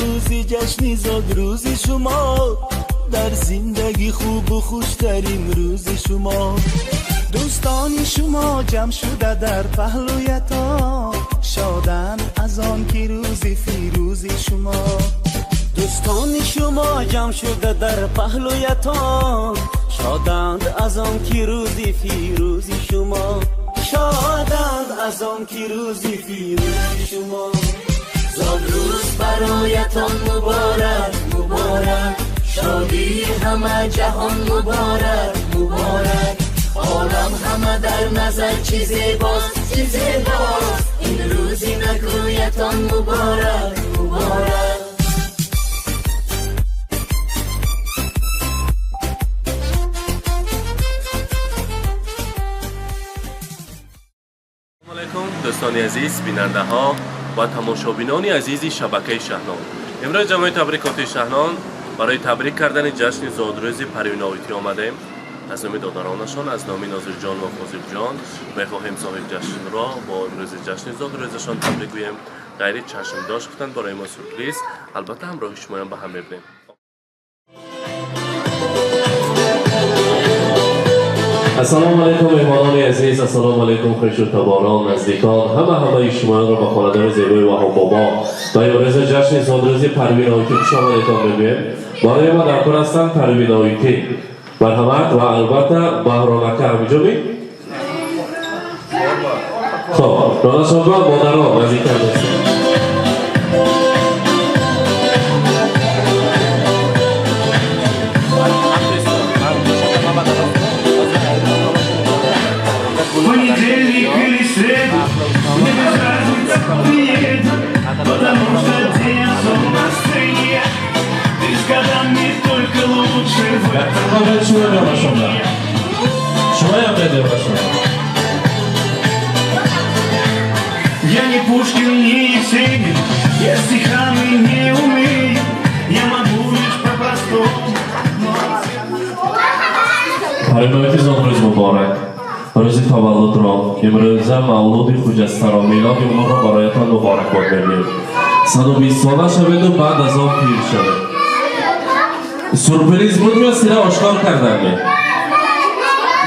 Рӯзи ҷашни зодрӯзи шумо, дар зиндагӣ хубу хуштарин рӯзи шумо. Дӯстони шумо ҷамъ шуда дар паҳлӯятон, шоданд аз он ки рӯзи фирӯзи шумо. Дӯстони шумо ҷамъ шуда дар паҳлӯятон, шоданд аз он ки рӯзи фирӯзи шумо. Шоданд аз он ки рӯзи фирӯзи шумо. Зодрӯз бароятон муборак, муборак, шодии ҳама ҷаҳон муборак, муборак. Олам ҳама дар назар чӣ зебост, чӣ зебост, ин рӯзи накӯятон муборак, муборак. Алайкум, дӯстони азиз, бинандаҳо ва тамошобинони азизи шабакаи Шаҳнон. Имрӯз ҷамъои табрикоти Шаҳнон барои табрик кардани ҷашни зодрӯзи Парвиновитӣ омадем. Аз номи додаронашон, аз номи Нозирҷон ва Фозилҷон мехоҳем соҳиб ҷашнро бо имрӯзи ҷашни зодрӯзашон табрик гӯем. Ғайри чашмдошт гуфтанд барои мо сюрприз. Албатта, ҳамроҳи шумоям ба ҳам мебинем. Ассалому алайкум, меҳмонони азиз, ассалому алайкум, хешу таборон, наздикон, ҳама ҳамаи шумоёнро ба хонадони зебои Ваҳоббобо ба имрӯза ҷашни зодрӯзи Парвиноитӣ хуш омадетон мегӯем. Барои мо дар кор ҳастанд Парвиноитӣ. Марҳамат, ва албатта Баҳромака ҳаминҷо ми? Хоб, донашонба модарон наздиктар бошед. Понедельник или среду, мне без разницы, приеду, потому что день особо на сцене. Ты с годами только лучше в этом. Шумо донашонба. Шумоям медонашонба. Я не Пушкин, не Есенин, я стихами не умею, я могу лишь по-простому. Парвиноити, зодрӯз муборак! Рӯзи таваллудро, имрӯза мавлуди хуҷастаро, милоди умрро бароятон муборакбод мегӯем. 120 сола шаведу баъд аз он пир шавед. Сюрприз буд ё сира ошкор кардам?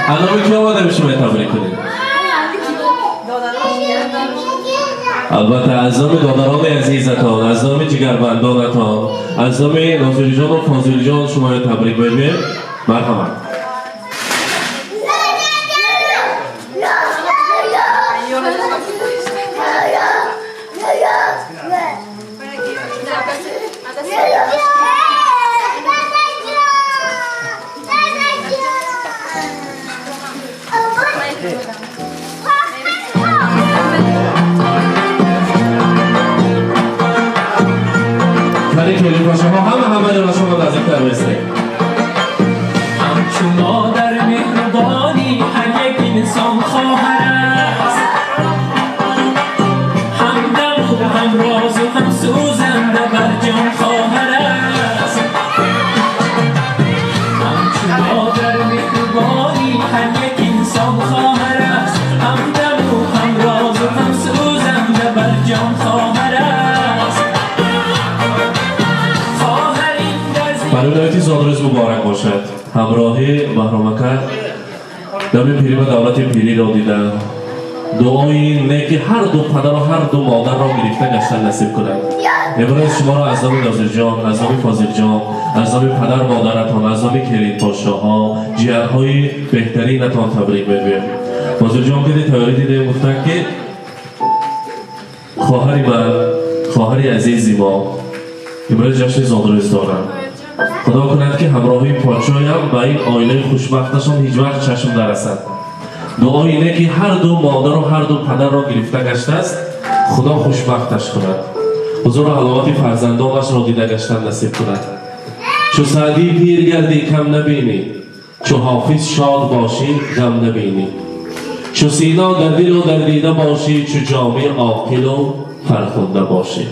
Аноми ки омадем шумо табрик кунем? Албатта, аз номи додарони азизатон, аз номи ҷигарбандонатон, аз номи Нозирҷону Фозилҷон шуморо табрик мегӯем. Марҳамат. Кани, келинпошаҳо, ҳама ҳама шумо наздиктар бистед. Ҳамчу модар меҳрубонӣ ҳар як инсон хоҳар аст, ҳамдаму ҳамрозу ҳамсӯзанда бар ҷон хоҳар аст. Ҳамчу модар меҳрубонӣ ҳар як инсон хоҳар аст, ҳамдаму ҳамрозу ҳамсӯзанда бар ҷон хоҳар аст. Хоҳар ин дар Парвиноити, зодрӯз муборак бошад! Ҳамроҳи Баҳромака дами пирӣ ба давлати пириро дида, дуои неки ҳар ду падару ҳар ду модарро гирифта гаштан насиб кунад. Имрӯз шуморо аз номи Нозирҷон, аз номи Фозилҷон, аз номи падар модаратон, аз номи келинпошоҳо, ҷиҳатҳои беҳтаринатон табрик мегӯем. Фозилҷон, киди тайёрӣ дидем, гуфтанд, ки хоҳари ман, хоҳари азизи мо имрӯз ҷашни зодрӯз доранд. Худо кунад, ки ҳамроҳии подшоям ба ин оилаи хушбахташон ҳеҷ вақт чашм нарасад. Дуои неки ҳар ду модару ҳар ду падарро гирифта гаштааст. Худо хушбахташ кунад, ҳузуру ҳаловати фарзандонашро дида гаштан насиб кунад. Чу Саъдӣ пир гардӣ, кам набинӣ, чу Ҳофиз шод бошӣ, ғам набинӣ, чу Сино дар дилу дар дида бошӣ, чу Ҷомӣ оқилу фархунда бошӣ.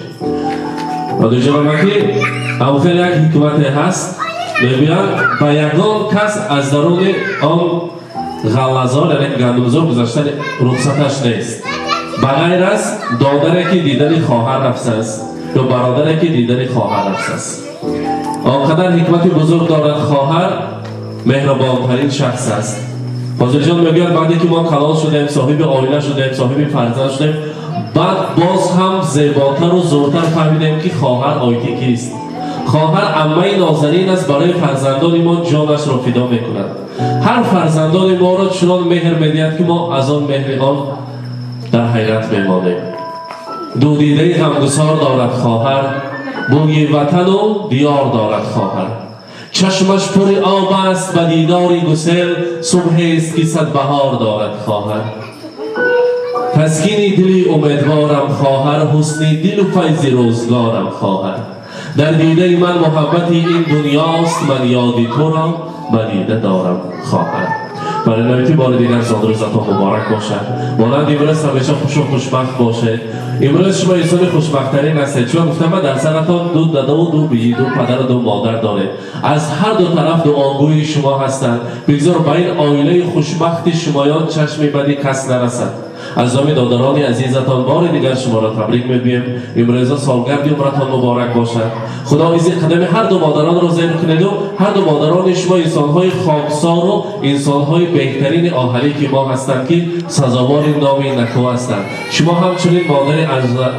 Ҷаноба, ки ҳамхел як ҳикмате ҳаст, мегӯянд, ба ягон кас аз даруни он ғаллазор, яъне гандумзор, гузаштани рухсаташ нест, ба ғайр аз додаре, ки дидани хоҳар нафс аст. ё бародаре ки дидани хоҳараш аст. Он қадар ҳикмати бузург дорад хоҳар, меҳрубонтарин шахс аст. Фозилҷон мегӯяд, баъде ки мо калон шудем, соҳиби оила шудем, соҳиби фарзанд шудем, баъд боз ҳам зеботару зуртар фаҳмидем, ки хоҳар оити кист. Хоҳар аммаи нозанин аст, барои фарзандони мо ҷонашро фидо мекунад. Ҳар фарзандони моро чунон меҳр медиҳад, ки мо аз он меҳри он дар ҳайрат мемонем. Ду дидаи ғамгусор дорад хоҳар, бӯи ватану диёр дорад хоҳар. Чашмаш пури об аст ба дидори гусел, субҳест ки сад баҳор дорад хоҳар. Таскини дили умедворам хоҳар, ҳусни дилу файзи рӯзгорам хоҳар. Дар дидаи ман муҳаббати ин дунёст, ман ёди туро ба дида дорам хоҳар. Барои навити бори дигар зодрӯзатон муборак бошад. Монанди имрӯз ҳамеша хушу хушбахт бошед. Имрӯз шумо инсони хушбахттарин ҳастед, чун гуфтам, ман дар саратон ду дадаву ду бии, ду падару ду модар доред. Аз ҳар ду тараф дуогӯи шумо ҳастанд. Бигзор ба ин оилаи хушбахти шумоён чашми бади кас нарасад. Аз номи додарони азизатон бори дигар шуморо табрик мегӯем. Имрӯза солгарди умратон муборак бошад. Худо изи қадами ҳар ду модаронро зер кунеду ҳар ду модарони шумо инсонҳои хоксору инсонҳои беҳтарини оҳалӣ ки мо ҳастанд, ки сазовори номи наку ҳастанд. Шумо ҳамчунин модари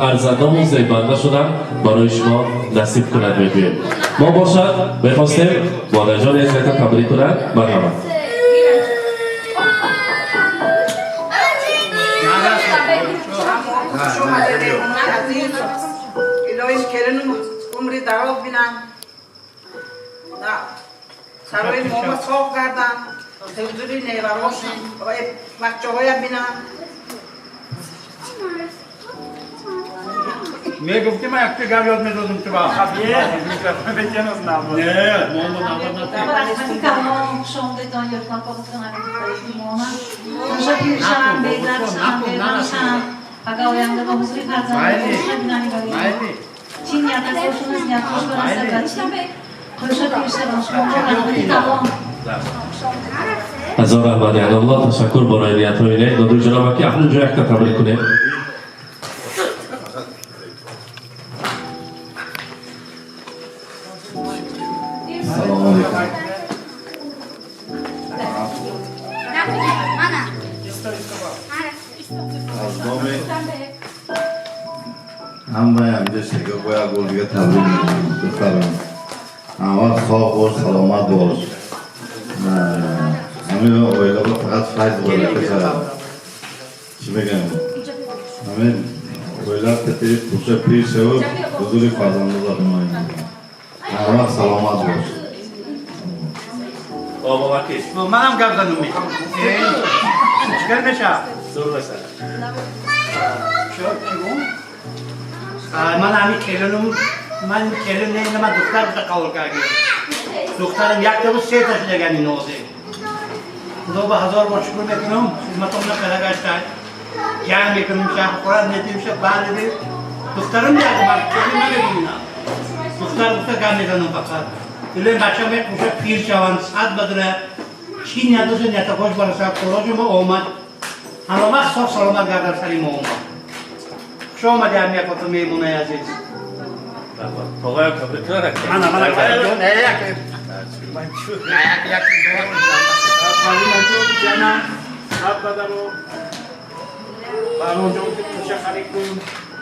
арзандаву зебанда шудан барои шумо насиб кунад мегӯем. Мо бошад мехостем модарҷони азизата табрик кунад. Марҳамат. Илоҳи келину умри дароз бинам, сарои мома соғ гардан, ҳузури неварош бачаҳоя бинам. Мегуфти, ман якта гап ёд медодам ту ба. Не, момо Шомдетон Ага оянда ба ҳузури фарзандон чӣ ният аст, бошуназ ниятҳош барасад ва чӣ қӯша пир шаванд. Шумо раҳмати калон. Ҳазор раҳмат, Яналло, ташаккур барои ниятҳои нек. Доду ҷаноба, ки акнун ҷо якта табрик кунем. Салому алейкум. Аз номи ҳамаи ҳамҷа шига бояд бор дига табрик мекунам. Духтарам, ҳамвақт соғ бош, саломат бош. Ҳамин оилаба фақат файз барака шавад. Чӣ мегӯям, ҳамин оила кати пуша пир шавад, ҳузури фарзандоза бимонем. Ҳамвақт саломат бош. Манам гап занум. Чикар меша? Ман ҳами келинум, ман келин не, ман духтар буда қабул кардем. Духтарам якта буд, сета шудагани нозе. Худо ба ҳазор бор шукр мекунам, хизматомна кара гашта. Ҷамъ мекунем, шаб хӯрад метим, шаб баъд духтарам як, ман келин намебинам. Духтар гуфта гап мезанам фақат. Дилем бача мекуша пир шаванд, сад бадра. Чӣ ният дошта, нията хош барасад, короҷи мо омад. Ҳама вақт соф саломат гардад сари мо омад. Хуш омади ҳам якото меҳмонаи азиз. Тоғаям табрик кунад. Мана, мана, не, як. Як, як. Ҷанам сад бадару баронҷон ки кӯча харид кун,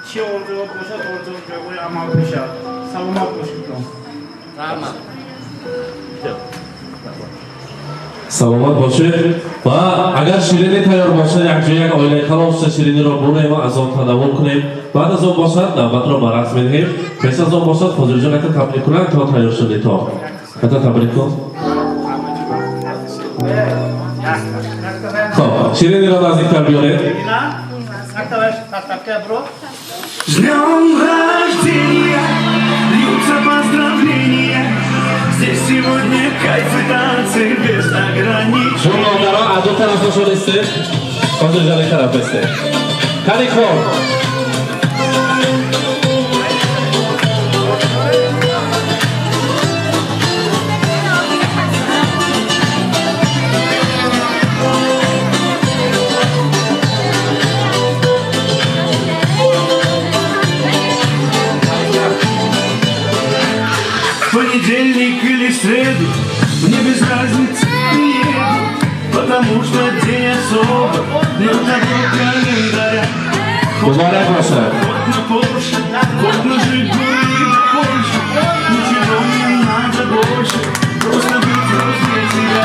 чӣ орзуот бошад, орзуот ҷойгоҳи амал бишад. Саломат бошед. Раҳмат. Саломат бошед ва агар ширинӣ тайёр бошад, якҷо як оилаи калон шуда шириниро бурем ва аз он танаввул кунем. Баъд аз он бошад навбатро ба рақс медиҳем. Пеш аз он бошад Фозилҷон якта табрик кунанд то тайёр шуди то. Якта табрик кун. Хоб, шириниро наздиктар биёред. С днем рождения, льются поздравления. Здесь сегодня кайф и танцы без ограничений. Чун модаро аз ду тарафашон истед, Фозилҷон як тараф истед. Кани кор. Понедельник или среду, мне без разницы приеду, потому что день особый на табло календаря. Муборак бошад. Хоть на Порше, хоть на Жигули до Польши, ничего не надо больше, просто быть возле тебя.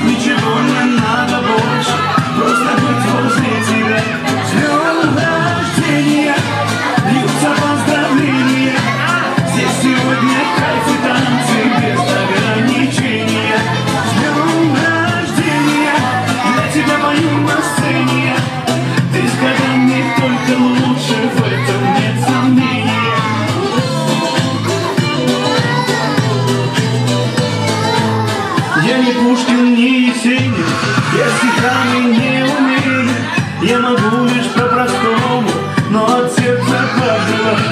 Ничего не надо больше, просто быть возле тебя. С днем рождения, льются поздравления. Здесь сегодня кайф и танцы без ограничения. С днем рождения, для тебя пою на сцене. Ты с годами только лучше, в этом нет сомнения. Я не Пушкин, не Есенин, я стихами не умею. Я могу лишь по-простому, но от сердца пожелать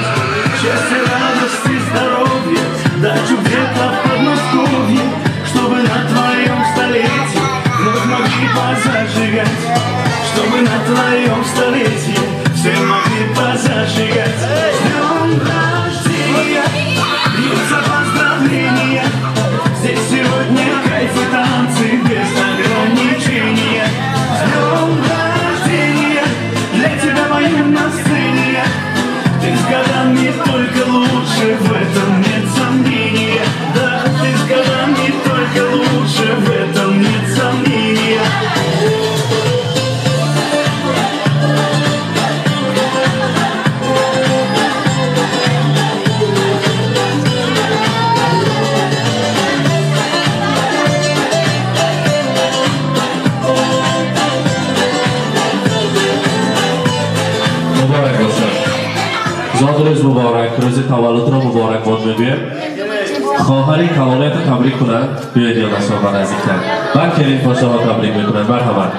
счастья, радости, здоровья, дачу где-то в Подмосковье, чтобы на твоем столетии вновь могли позажигать, чтобы на твоем столетии все могли позажигать. С днем рождения, льются поздравления. Здесь сегодня кайф и танцы без ограничения. С днем рождения, для тебя пою на сцене. Ты с годами только лучше, в этом нет сомнения. Да, ты с годами только лучше, в этом нет сомнения. Муборак бошад. Зодрӯз муборак, рӯзи таваллудро муборакбод мегӯем. Хоҳари калониятро табрик кунанд, биёед ёдашон ба наздиктар. Бар келин подшоҳро табрик мекунанд. Марҳамат.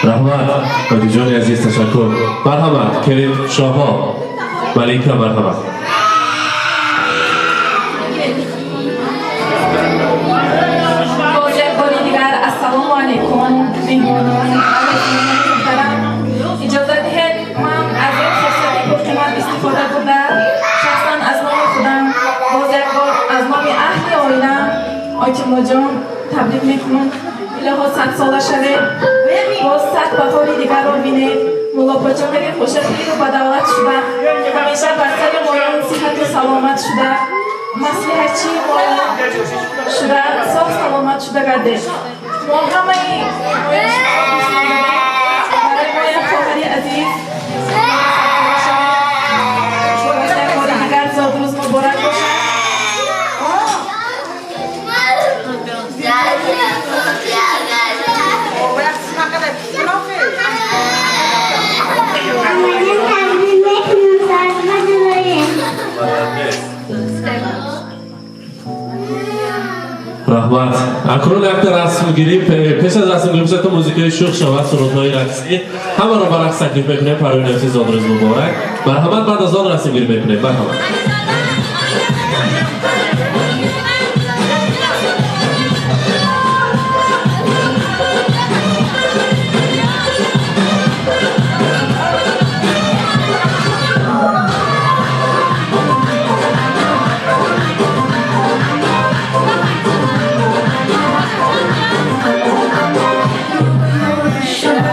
Раҳмат, ҳоҷиҷони азиз, ташаккур. Марҳамат, келин шоҳо, Малика, марҳамат. Боз як бори дигар ассалому алайкум, меҳмонони муҳтарам. Иҷоза диҳед ман аз ин фурсати пурқимат истифода бурда, шахсан аз номи худам, боз як бор аз номи аҳли оилам Ойтимоҷон табрик мекунам. Илоҳо 100 сола шавед, боз 100 баҳори дигарро бинед. Муллопочоқаи хушапиру ба давлат шуда, ҳамеша бар сари моён сиҳату саломат шуда, маслиҳатчии моён шуда, соғ саломат шуда гардед. Мо ҳамаи барои моям хоҳари азиз як бори дигар зодрӯз муборак бошад. Раҳмат. Акнун якта расмгирӣ, пеш аз расмгирӣ бисёрта музикаи шӯх шавад, сурудҳои рақсӣ. Ҳамаро ба рақс таклиф мекунем. Парвин нафси зодрӯз муборак. Марҳамат, баъд аз он расмгирӣ мекунем. Марҳамат. Шаб.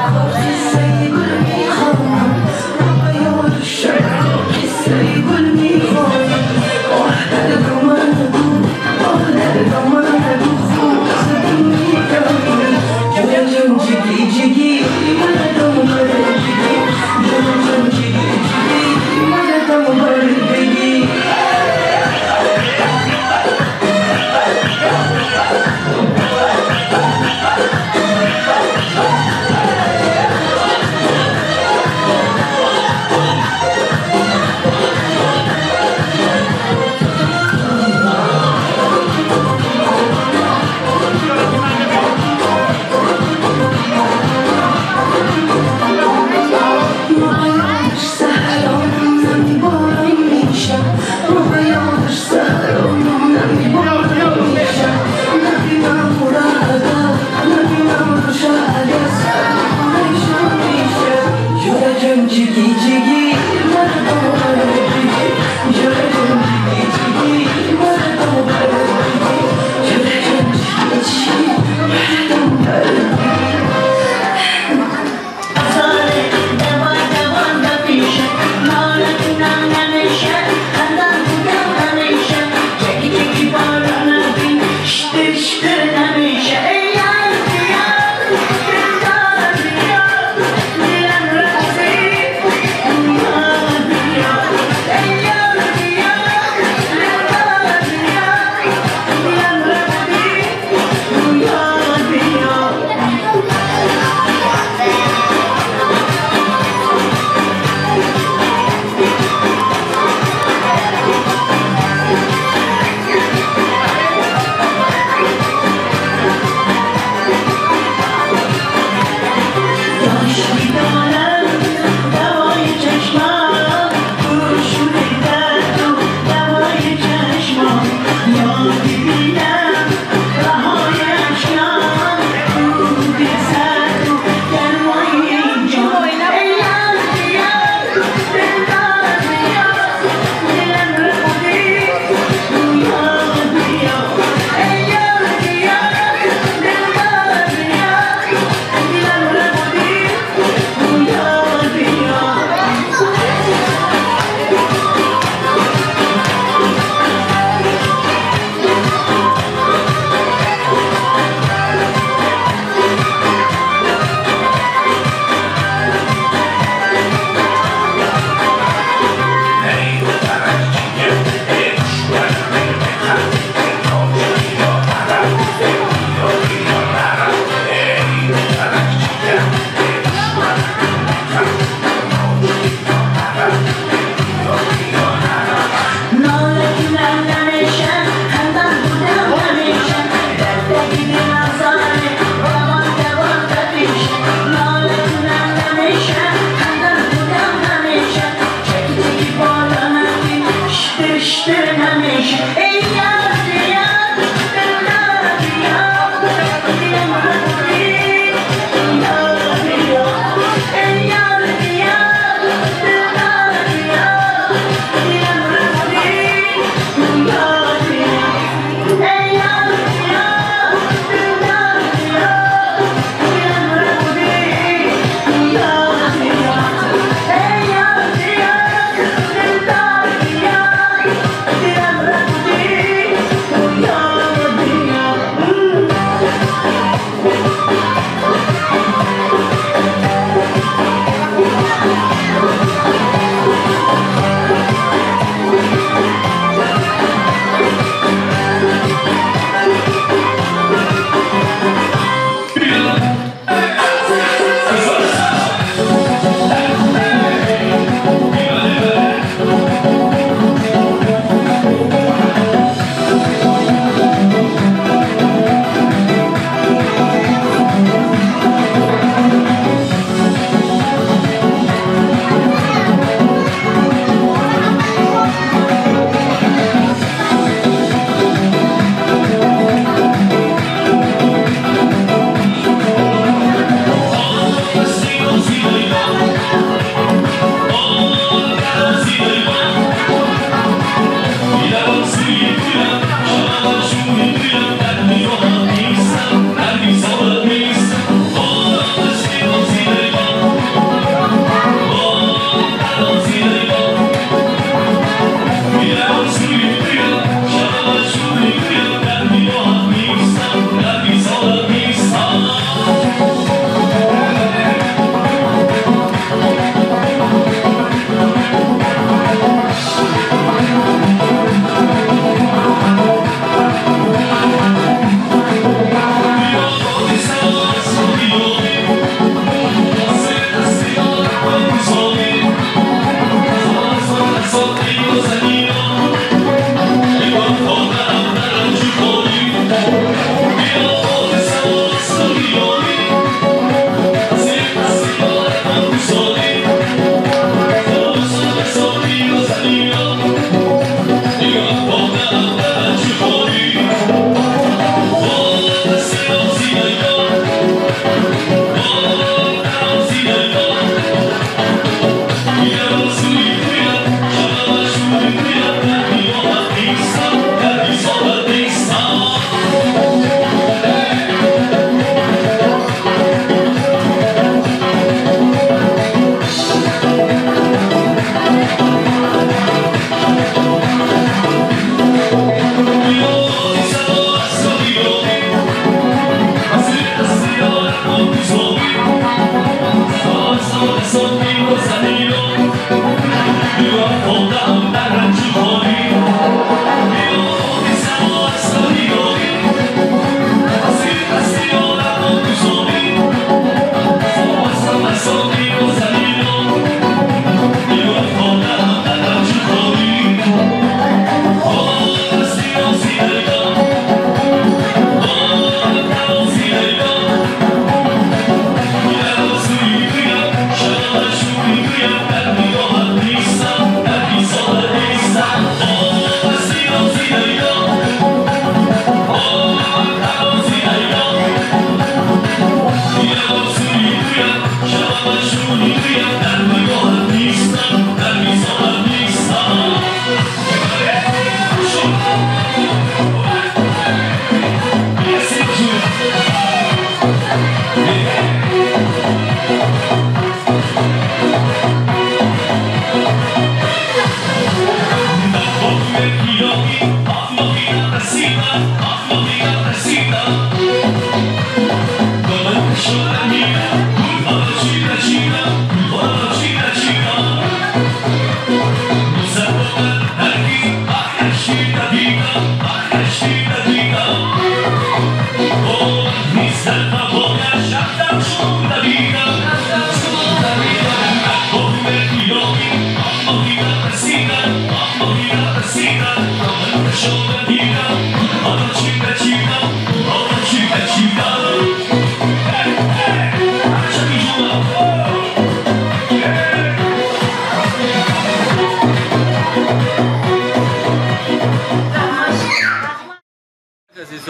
Peace.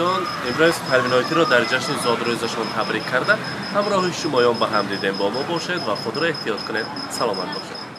Азизон, имрӯз Парвиноитиро дар ҷашни зодрӯзашон табрик карда, ҳамроҳи шумоён ба ҳам дидем. Бо мо бошед ва худро эҳтиёт кунед. Саломат бошед.